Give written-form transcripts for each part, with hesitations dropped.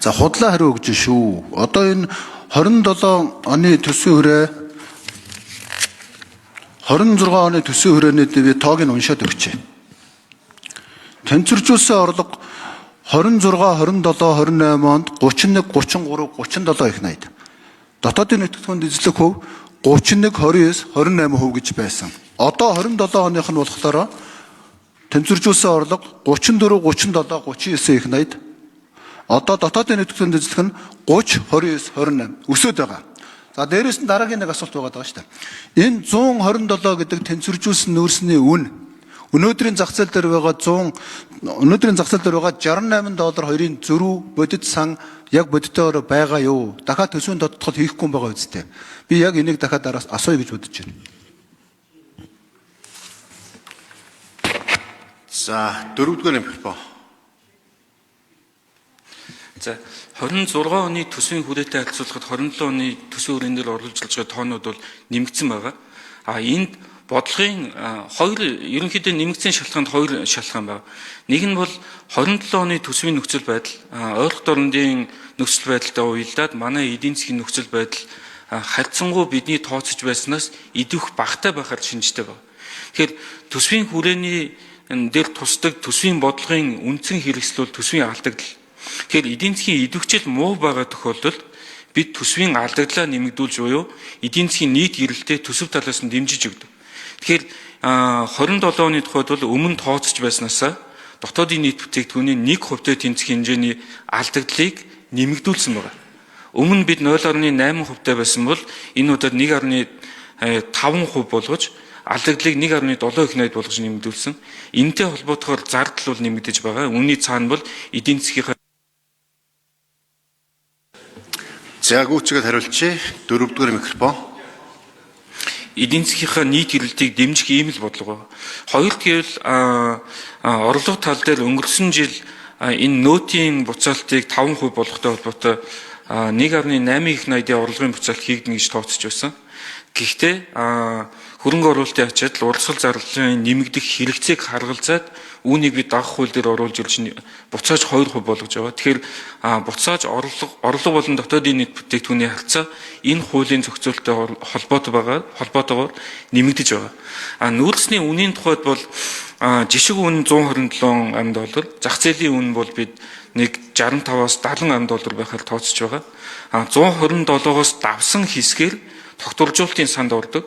За худлаа хариу өгч шүү. Одоо энэ 27 оны төсвийн хүрээ 26 оны төсвийн хүрээний би тоог нь уншаад өгчээ. Тэнцвэржүүлсэн орлого 26, 27, 28 онд 31, 33, 37 их 80. Дотоодын нутагт эзлэх хувь 31, 29, 28% гэж байсан. Одоо 27 оных нь болохоор тэнцвэржүүлсэн орлого 34, 37, 39 их 80. Одоо дотоодын нутагт эзлэх нь 30, 29, 28 өсөөд байгаа. За дээрэс нь дараагийн нэг асуулт байгаа шүү дээ. Энэ 127 гэдэг тэнцвэржүүлсэн нүүрсний үн өнөөдрийн зах зээл дээр байгаа 100 өнөөдрийн зах зээл дээр байгаа 68 доллар 2-ын зөрүү бодит сан яг бодитоор байгаа юу? Дахиад төсвийн тодтгол хийхгүй юм байгаа үсттэй. Би яг энийг дахиад араас асууя гэж бодож байна. За дөрөвдүгээр микрофон. За 26 оны төсвийн хүрээтэй харьцуулахад 27 оны төсвийн хүрээн дээр оруулж байгаа тоонууд бол нэмэгдсэн байгаа. А энд бодлогын хоёр ерөнхийдөө нэмэгдсэн шалтгаанд хоёр шалтгаан байна. Нэг нь бол 27 оны төсвийн нөхцөл байдал, ойролт орондын нөхцөл байдалтай уялдаад манай эдийн засгийн нөхцөл байдал харьцангуй бидний тооцож байснаас идэвх багатай байхаар шинжтэй байна. Тэгэхээр төсвийн хүрээний дээр тусдаг төсвийн бодлогын үндсэн хэрэгсэл бол төсвийн алдагдал. Тэгэхээр эдийн засгийн идэвхжил муу байгаа тохиолдолд бид төсвийн алдагдлаа нэмэгдүүлж буюу эдийн засгийн нийт эрэлтээ төсөв талаас нь дэмжиж өгдөг. Тэгэхээр 27 оны тухайд бол өмнө тооцож байснаасаа дотоодын нийт бүтээгдэхүүний 1% тэнцэх хэмжээний алдагдлыг нэмэгдүүлсэн байна. Өмнө бид 0.8% байсан бол энэ удаад 1.5% болгож алдагдлыг 1.7 их найд болгож нэмэгдүүлсэн. Энэтэй холбоотойгоор зардал бол нэмэгдэж байгаа. Үүний цаана бол эдийн засгийнхаа За гүйцэтгэл хариулчээ. Дөрөвдүгээр микрофон. Эдийн засгийнхаа нийт эрэлтийг дэмжих ийм л бодлого байна. Хоёрт гэвэл орлого тал дээр өнгөрсөн жил энэ нөөтийн буцаалтыг 5% болгохтой холбоотой 1.8 их найдын орлогын буцаалт хийгдэнэ гэж тооцож байсан. Гэхдээ хөрөнгө оруулалтын ачаал уралсгал зарлалын нэмэгдэх хэрэгцээг харгалзаад үүнийг бид дагах хууль дээр оруулж ирж буцааж 2% болгож байгаа. Тэгэхээр буцааж орлого болон дотоодын нийт бүтээгдэхүүний харьцаа энэ хуулийн зохицуулттай холбоотой байгаа холбоотойгоор нэмэгдэж байгаа. Нүүрсний үнийн тухайд бол жишг үн 127 ам доллар, зах зээлийн үн бол бид нэг 65-аас 70 ам доллар байхаар тооцож байгаа. 127-оос давсан хэсгээр тогтворжуулалтын санд ордог.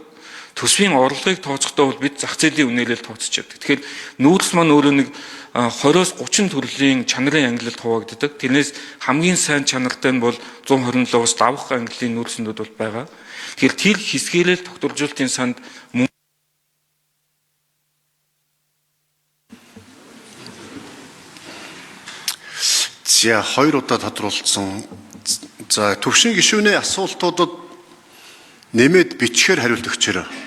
Төсвийн орлогыг тооцохдоо бол бид зах зээлийн үнээрээ л тооцож явдаг. Тэгэхээр нүүрс маань өөрөө нэг 20-оос 30 төрлийн чанарын ангилалд хуваагддаг. Тэрнээс хамгийн сайн чанартай нь бол 127-оос давах ангиллын нүүрсэндүүд бол байгаа. Тэгэхээр тэр хэсгээрээ л тогтворжуулалтын санд мөн За хоёр удаа тодруулсан. За төвшин гишүүний асуултуудад нэмээд бичгээр хариулт өгчөөрэй.